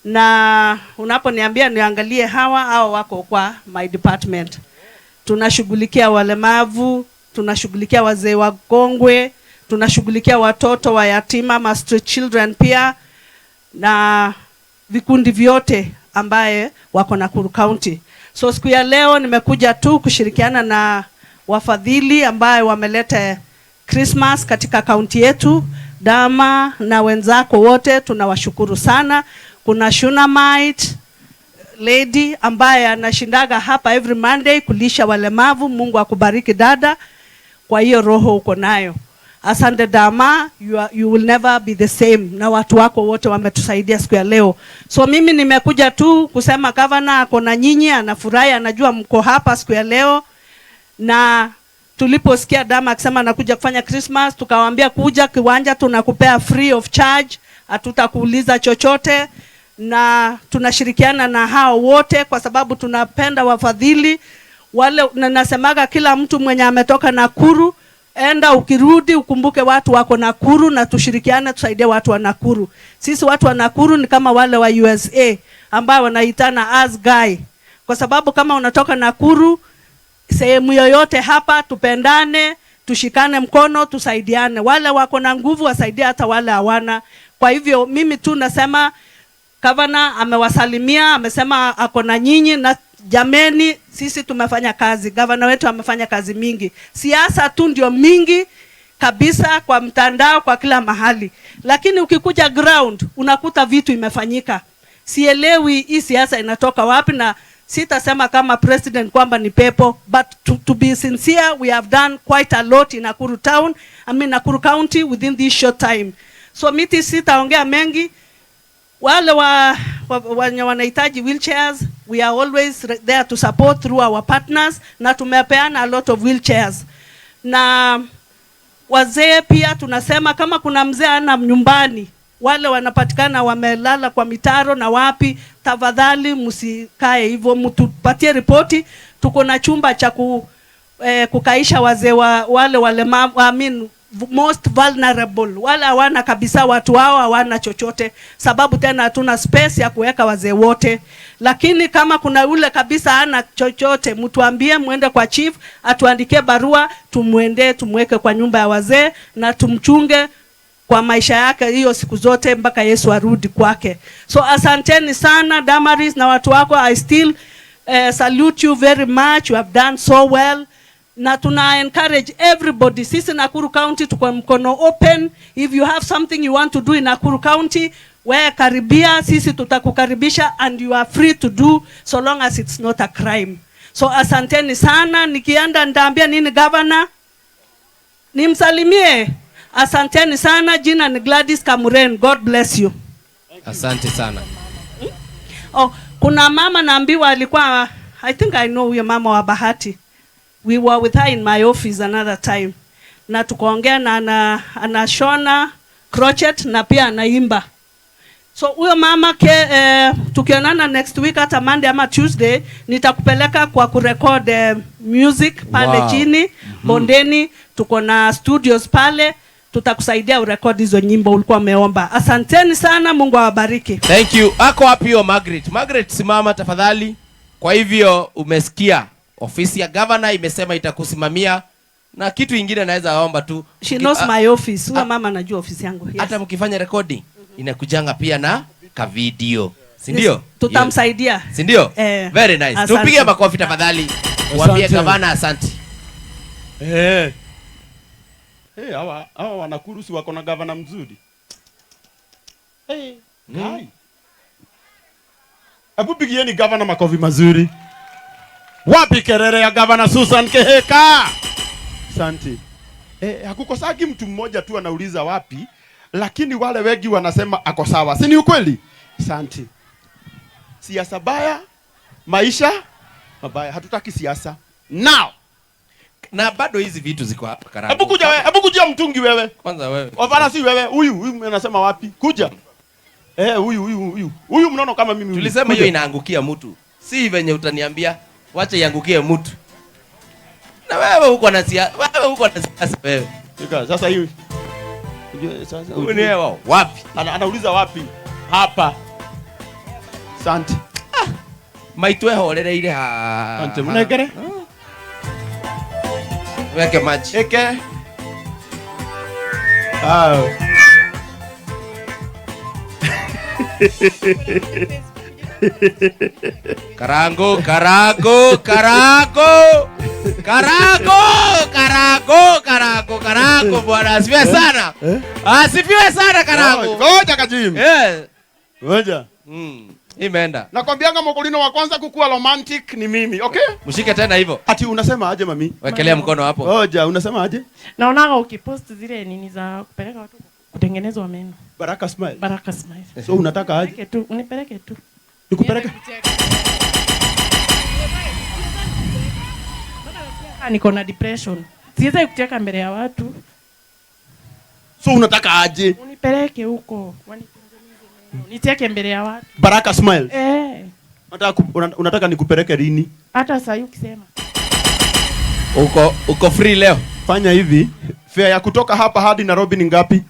Na unaponiambia niangalie hawa au wako kwa my department. Tunashughulikia walemavu, tunashughulikia wazee wakongwe, tunashughulikia watoto wa yatima, ma street children pia na vikundi vyote ambaye wako Nakuru County. So siku ya leo nimekuja tu kushirikiana na wafadhili ambaye wameleta Christmas katika kaunti yetu. Dama na wenzako wote tunawashukuru sana. Kuna Shunamite lady ambaye anashindaga hapa every Monday kulisha walemavu. Mungu akubariki dada, kwa hiyo roho uko nayo. Asante Dama, you will never be the same, na watu wako wote wametusaidia siku ya leo. So mimi nimekuja tu kusema governor ako na nyinyi, anafurahi, anajua mko hapa siku ya leo. Na tuliposikia Dama akisema anakuja kufanya Christmas, tukawaambia kuja kiwanja, tunakupea free of charge, hatutakuuliza chochote, na tunashirikiana na hao wote kwa sababu tunapenda wafadhili wale, na nasemaga kila mtu mwenye ametoka Nakuru, enda ukirudi ukumbuke watu wako Nakuru na tushirikiane tusaidie watu wa Nakuru. Sisi watu wa Nakuru ni kama wale wa USA ambao wanaitana us guy, kwa sababu kama unatoka Nakuru sehemu yoyote hapa, tupendane, tushikane mkono, tusaidiane. Wale wako na nguvu wasaidie hata wale hawana. Kwa hivyo mimi tu nasema gavana amewasalimia, amesema ako na nyinyi na jameni, sisi tumefanya kazi. Gavana wetu amefanya kazi mingi. Siasa tu ndio mingi kabisa kwa mtandao, kwa kila mahali, lakini ukikuja ground unakuta vitu imefanyika. Sielewi hii siasa inatoka wapi, na sitasema kama president kwamba ni pepo, but to be sincere, we have done quite a lot in Nakuru town, I mean Nakuru County, within this short time. So mimi sitaongea mengi. Wale wenye wanahitaji wheelchairs, we are always there to support through our partners, na tumepeana a lot of wheelchairs. Na wazee pia tunasema kama kuna mzee ana nyumbani, wale wanapatikana wamelala kwa mitaro na wapi, tafadhali msikae hivyo, mtupatie ripoti. Tuko na chumba cha kukaisha wazee wa, wale walemavu, I mean, most vulnerable, wale hawana kabisa watu wao hawana chochote, sababu tena hatuna space ya kuweka wazee wote. Lakini kama kuna yule kabisa hana chochote, mtuambie, muende kwa chief atuandikie barua, tumwendee tumweke kwa nyumba ya wazee na tumchunge kwa maisha yake hiyo siku zote mpaka Yesu arudi kwake. So asanteni sana Damaris na watu wako. I still salute you very much. You have done so well. Na tuna encourage everybody. Sisi Nakuru County tuko mkono open. If you have something you want to do in Nakuru County, we karibia, sisi tutakukaribisha and you are free to do so long as it's not a crime. So asanteni sana. Nikienda nitaambia nini governor? Nimsalimie. Asanteni sana. Jina ni Gladys Kamuren. God bless you. Asante sana. Oh, kuna mama naambiwa alikuwa, I think I know huyo mama wa Bahati. We were with her in my office another time. Na tukaongea na anashona crochet na pia anaimba. So huyo mama tukionana next week hata Monday ama Tuesday, nitakupeleka kwa kurecord music pale chini bondeni. Tuko na studios pale, tutakusaidia urekodi hizo nyimbo ulikuwa umeomba. Asanteni sana, Mungu awabariki. Thank you. Ako wapi hiyo Margaret? Margaret, simama tafadhali. Kwa hivyo umesikia ofisi ya governor imesema itakusimamia, na kitu ingine naweza omba tu. She knows my office. Huyo mama anajua ofisi yangu. Yes. Hata mkifanya recording inakujanga pia na ka video. Si ndio? Yes, tutamsaidia. Si ndio? Eh. Very nice. Asante. Tupige makofi tafadhali. Waambie Asante. gavana asante. Eh. Hey, hawa wa Nakuru si wako na gavana mzuri. Hey, guy. Hebu pigieni gavana makofi mazuri. Wapi kelele ya gavana Susan Kihika? Asante. Hakukosagi mtu mmoja tu anauliza wapi, lakini wale wengi wanasema ako sawa. Si ni ukweli? Asante. Siasa baya, maisha mabaya. Hatutaki siasa. Now, Na bado hizi vitu ziko hapa karibu. Hebu kuja wewe, hebu kuja mtungi wewe. Kwanza wewe. Hapana, si wewe, huyu, huyu anasema wapi? Kuja. Huyu, huyu, huyu. Huyu mnono kama mimi huyu. Tulisema Kuja. hiyo inaangukia mtu. Si venye utaniambia wacha iangukie mtu. Na wewe uko na siasa, wewe uko na siasa wewe. Ika, sasa hivi. Unajua, sasa Huyu ni wewe wapi? Anauliza wapi? Hapa. Asante. Maitu ehorereire ha. Asante. Munengere. Weke maji. Eke. Ah. Karango, Karango, Karango. Karango, Karango, Karango, Karango bwana. Asifiwe sana. Asifiwe sana Karango. Ngoja Kajim. Eh. Ngoja. Imeenda. Nakwambianga mokolino wa kwanza kukuwa romantic ni mimi, okay? Mshike tena hivyo. Ati unasema aje mami? Wekelea mkono hapo. Ngoja, unasema aje? Naonaga ukipost zile nini za kupeleka watu kutengenezwa meno. Baraka Smile. Baraka Smile. So unataka aje? Unipeleke tu, unipeleke tu. Nikupeleke? Niko na depression. Siwezi kucheka mbele ya watu. So unataka aje? Unipeleke huko. Wanitengeneze meno. Nicheke mbele ya watu. Baraka Smile. Eh. Unataka nikupeleke lini? Hata sasa ukisema. Uko free leo. Fanya hivi, fare ya kutoka hapa hadi Nairobi ni ngapi?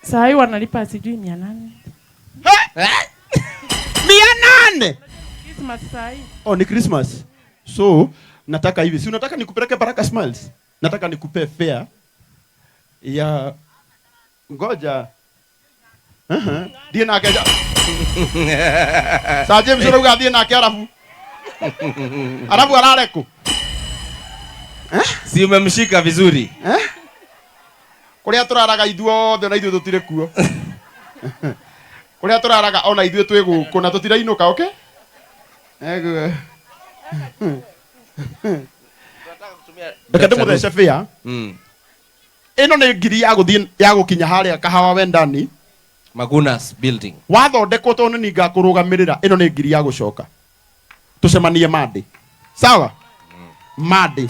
Sasa hivi wanalipa sijui 800. Eh? 800? Christmas sasa hivi. Oh, ni Christmas. So, nataka hivi. Si unataka nikupeleke Baraka Smiles? Nataka nikupe fare ya ngoja. Thiĩ nake. Sir James ũrauga thiĩ nake arabu. Arabu arareku. Si umemshika vizuri? Eh? Kũrĩa tũraraga ithuothe na ithuĩ tũtirĩ kuo. Kũrĩa tũraraga ona ithuĩ twĩ gũkũ na tũtirainũka, okay? Ego. Reke ndĩmũthece fare. Ĩno nĩ ngiri ya gũthiĩ ya gũkinya harĩa Kahawa Wendani. Magunas building. Wathondekwo tondũ nĩ ngakũrũgamĩrĩra, ĩno nĩ ngiri ya gũcoka. Tũcemanie Monday. Sawa? Monday.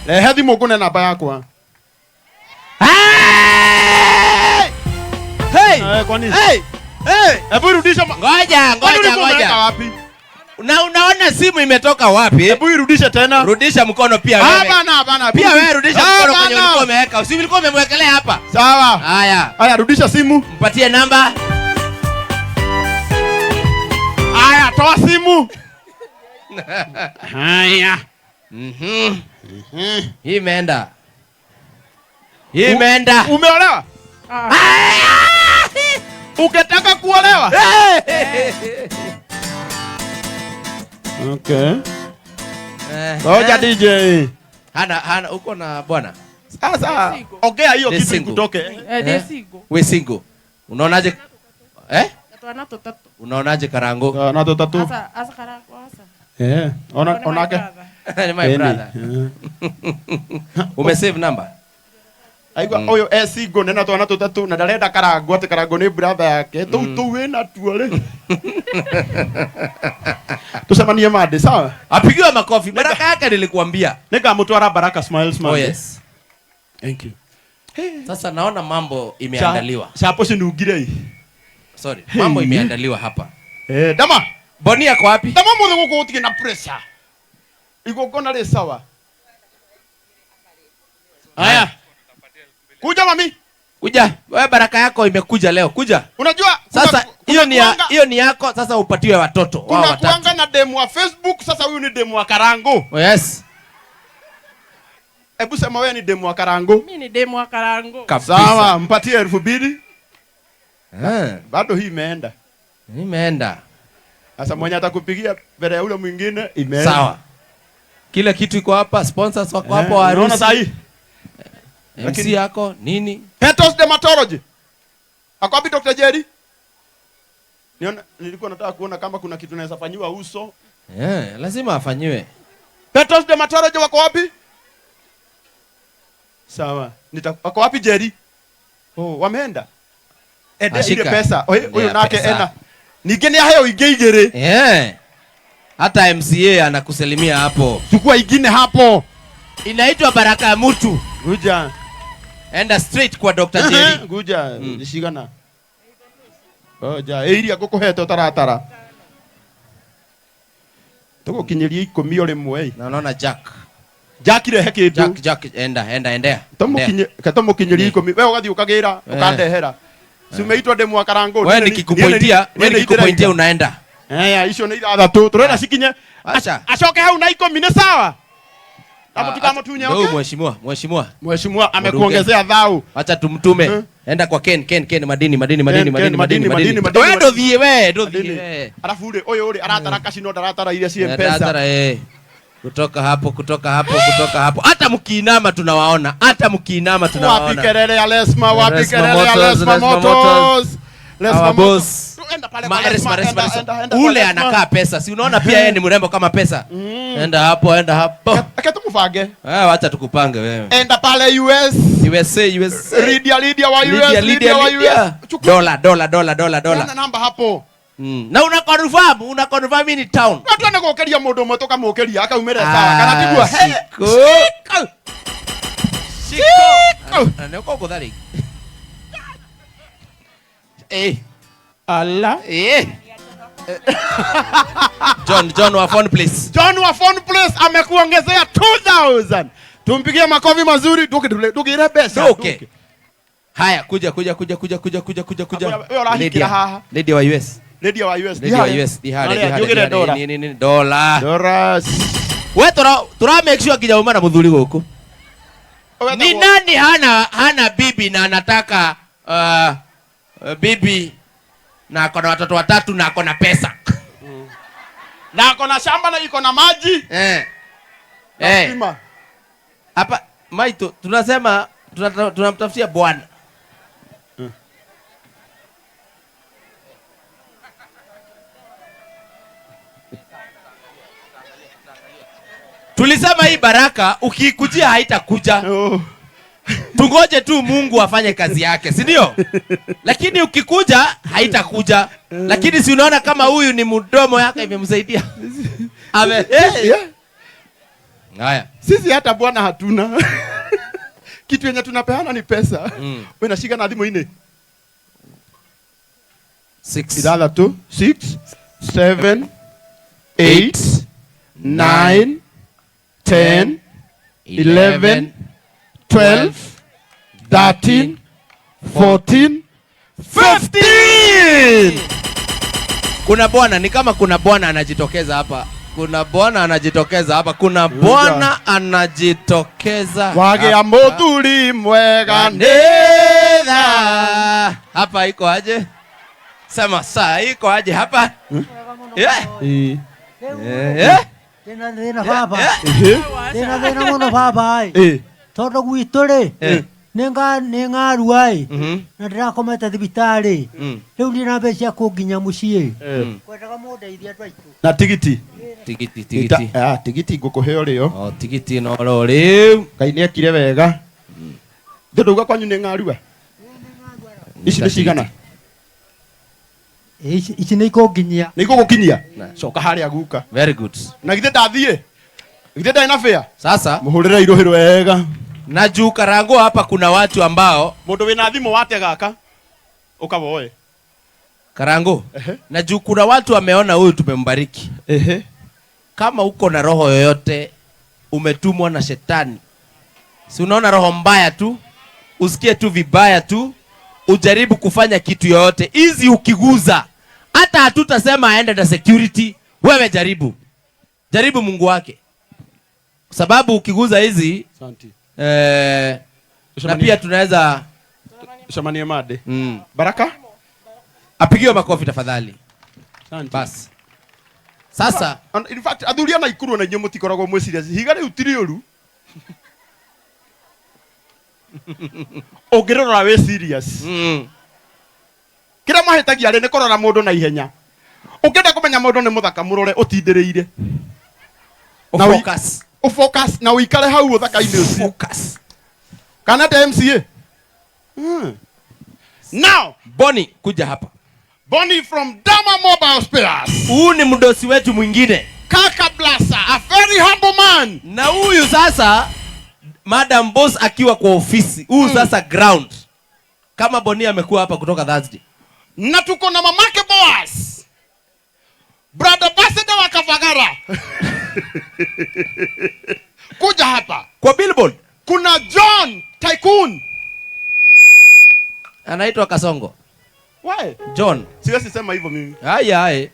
Rehe thimũ ngũne namba yakwa. Hey! Hey! Kwani? Hey! Hey! Hebu rudisha. Ngoja, Kwani ngoja, ulikuwa umeweka ngoja. wapi? Na unaona simu imetoka wapi? Hebu irudishe tena. Rudisha mkono pia wewe. Hapana, hapana. Pia wewe rudisha mkono kwenye Hapana. ulikuwa umeweka. Usi ulikuwa umemwekelea hapa. Sawa. Haya. Haya, rudisha simu. Mpatie namba. Haya, toa simu. Haya. Hii imeenda. Hii imeenda. Umeolewa? Ukitaka kuolewa? Okay. Ngoja DJ. Hana uko na bwana. Sasa ongea hiyo Ni kitu single. ikutoke. Ni single. We single. Unaonaje? Eh? Twana tatu. Unaonaje Karango? Na tatu. Asa, asa Karango asa. Eh, ona Ni my onake. brother. Ni my brother. Umesave number? Aigua oyo e single nena twana tũtatũ na ndarenda Karango ati Karango nĩ brother yake. Tũu tũu wĩna tuo rĩ. Tucemanie Monday, sawa? Apigiwe makofi. Baraka yake nilikuambia. Nikamutwara Baraka Smiles Oh Monday. yes. Thank you. Sasa naona mambo imeandaliwa. Chapo sinugire hii. Sorry, mambo imeandaliwa hapa. Dama. Boni yako wapi? Dama muthe guku gutige na pressure. Igongona rĩ sawa. Haya. Kuja mami. Kuja. Wewe baraka yako imekuja leo. Kuja. Unajua Sasa hiyo ni yako, sasa upatiwe watoto wao Kuna watatu. kuanga na demu wa Facebook, sasa huyu ni demu wa Karango. Oh yes. Hebu sema wewe ni demu wa Karango. Mimi ni demu wa Karango. Kabisa. Sawa, mpatie 2000. Bado hii imeenda. Imeenda. Sasa mwenye atakupigia mbele ya ule mwingine imeenda. Sawa. Kila kitu iko hapa, sponsors wako hapo, Unaona harusi. sasa hii? MC Lakini yako nini? Petals Dermatology. Ako wapi Dr. Jerry? Niona, nilikuwa nataka kuona kama kuna kitu naweza fanyiwa uso. Lazima afanyiwe. Petals Dermatology wako wapi? Sawa. Wako wapi Jerry? Oh, wameenda. Ende Ashika. ile pesa. Oye, huyu Endea nake pesa. ena. Ningine hayo ingine. Hata MCA anakusalimia hapo. Chukua ingine hapo. Inaitwa baraka ya mtu. Guja. Enda straight kwa Dr. Jerry. Guja, nishigana. Oja, iria ngukuhete utaratara. Tugukinyiria 10 o rimwe. Na unaona Jack. Jack rehe kindu. Jack, Jack, enda, enda, endea. Tumukinyiria 10. Wewe ugathi ukagira, ukandehera. Si umeitwa ndemu wa Karango. Wewe nikikupointia, wewe nikikupointia unaenda. Aya, icio nĩ ithathatũ. Tũrenda cikinye. Acha. Acoke hau na 10 nĩ sawa. Hapo tukamtunya, Ndio, okay? Mheshimiwa, mheshimiwa. Mheshimiwa amekuongezea dhau. Acha tumtume. Enda kwa Ken, Ken, Ken, madini, madini, madini, Ken, madini, Ken, madini, madini, madini. madini, Wewe madini. ndothie, wewe ndothie. Madini. Wewe. Alafu ule oyo ule aratara kashino ndaratara iria cie M-Pesa. Tatara, eh. Kutoka hapo, kutoka hapo, kutoka hapo. Hata mkiinama tunawaona. Hata mkiinama Wapi tunawaona. kelele ya Lesma, wapi Lesma kelele ya Motors, Lesma Lesma Motors. Motors. Lesma Our Motors. boss. Enda pale Ma- kwa Lesma, Lesma, Lesma, enda, Lesma. enda, enda kwa Ule Lesma. anakaa pesa. Si unaona pia yeye ni mrembo kama pesa. Enda hapo, enda hapo. Eke tumubange. Ah, wacha tukupange wewe. Enda pale US. USA, USA. Lydia, Lydia wa US, Lydia, Lydia Lydia, wa Lydia. US. Chukua Dola, dola, dola, dola, dola. dola. Namba hapo. Na una confirm, una confirm in town. Watu ane gukiria mundu umwe tukamukiria akaumire sawa kana tiguo. He. Shiko. Shiko. Na nĩ ũkũngũtha rĩngĩ. Eh. Ala. Eh. John, John wa phone please. John wa phone place amekuongezea 2000. Tumpigie makofi mazuri duke duke pesa. Duke. Haya, kuja kuja kuja kuja kuja kuja kuja kuja. Wewe urahikira Lydia. haha. Lydia wa US. Lydia wa US. Lydia wa US. Dihare, Dihare, dihare, dihare, dihare. Ni ni ni dola. Dola. We tura make sure kinya uma na muthuri guku. Ni nani hana bibi na anataka bibi na ako na watoto watatu na ako na pesa. Na ako na shamba na iko na maji. Na stima. Hapa Maito tunasema tunamtafutia bwana. Tulisema hii baraka ukikujia haitakuja. Oh. Tungoje tu Mungu afanye kazi yake, si ndio? Lakini ukikuja haitakuja. Lakini si unaona kama huyu ni mdomo yake imemsaidia. Ame. Yeah. Haya. Sisi hata bwana hatuna. Kitu yenye tunapeana ni pesa. Wewe unashika na thimu ine. 6. Ithathatũ, 6, 7, 8, 9, 10, 11, 12, 13, 14, 15. Kuna bwana, ni kama kuna bwana anajitokeza hapa. Kuna bwana anajitokeza hapa. Kuna bwana anajitokeza. Wage ya muthuri mwega Nitha. Hapa iko aje? Sema saa iko aje hapa? Yeah. Yeah. Tena thina baba. Tena thina muno baba. Tondu gwitũ rĩ, nĩ ng'arua ĩ, na ndĩrakomete thibitarĩ. Rĩu ndina mbeca cia kũnginya mũciĩ. Kwendaga mũndeithie andũ aitũ. Na tigiti. Tigiti, tigiti. Tigiti ngũkũhe o rĩo. O, tigiti no ro rĩu. Ngai nĩekire wega. Ndauga kwanyu nĩ ng'arua? Ici nĩ cigana? Ici nĩ ikũnginyia. Nĩ ikũgũkinyia? Coka harĩa guka. Very good. Na githĩ ndathiĩ? Githĩ ndarĩ na fare? Sasa mũhũrĩre irũhĩ wega. Na juu Karango hapa kuna watu ambao mũndũ wĩna thimũ wate gaka ũkawoe. Karango. Na juu kuna watu wameona huyu tumembariki. Kama uko na roho yoyote umetumwa na shetani. Si unaona roho mbaya tu, usikie tu vibaya tu, ujaribu kufanya kitu yoyote. Hizi ukiguza, hata hatutasema aende na security, wewe jaribu. Jaribu Mungu wake. Kwa sababu ukiguza hizi, Asante. Na pia tunaweza Shamanie made. Baraka? Apigiwe makofi tafadhali. Asante. Bas. Sasa in fact athuri a Naikuru na inyuĩ mũtikoragwo mwĩ serious. Higa rĩu ti rĩũru. Ũngĩrora wĩ serious. Kĩrĩa mahĩtagia rĩ nĩ kũrora mũndũ na ihenya. Ũngĩenda kũmenya mũndũ nĩ mũthaka mũrore ũtindĩrĩire. Na Focus. Focus na ũikare hau ũthaka-inĩ ũcio. Focus. Kana ta MCA. Now, Bonnie kuja hapa. Bonnie from Dama Mobile Spares. Huyu ni mdosi wetu mwingine. Kaka Blasa, a very humble man. Na huyu sasa Madam Boss akiwa kwa ofisi. Huyu sasa ground. Kama Bonnie amekuwa hapa kutoka Thursday. Na tuko na mamake Boaz. Brother Ambassador wa Kavagara. Kuja hapa. Kwa billboard. Kuna John Tycoon. Anaitwa Kasongo. Why? John. Siwezi sema hivyo mimi. Haya, haya.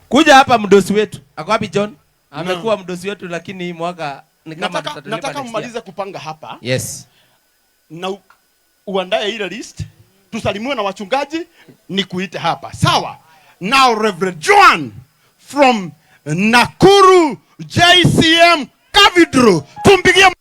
Kuja hapa mdosi wetu. Ako wapi John? Amekuwa mdosi wetu, lakini hii mwaka ni kama tutalipa Nataka next year. mmalize kupanga hapa Yes. na uandae ile list, tusalimiwe na wachungaji, nikuite hapa. Sawa? Now Reverend Joan from Nakuru JCM Cathedral. Tumpigie.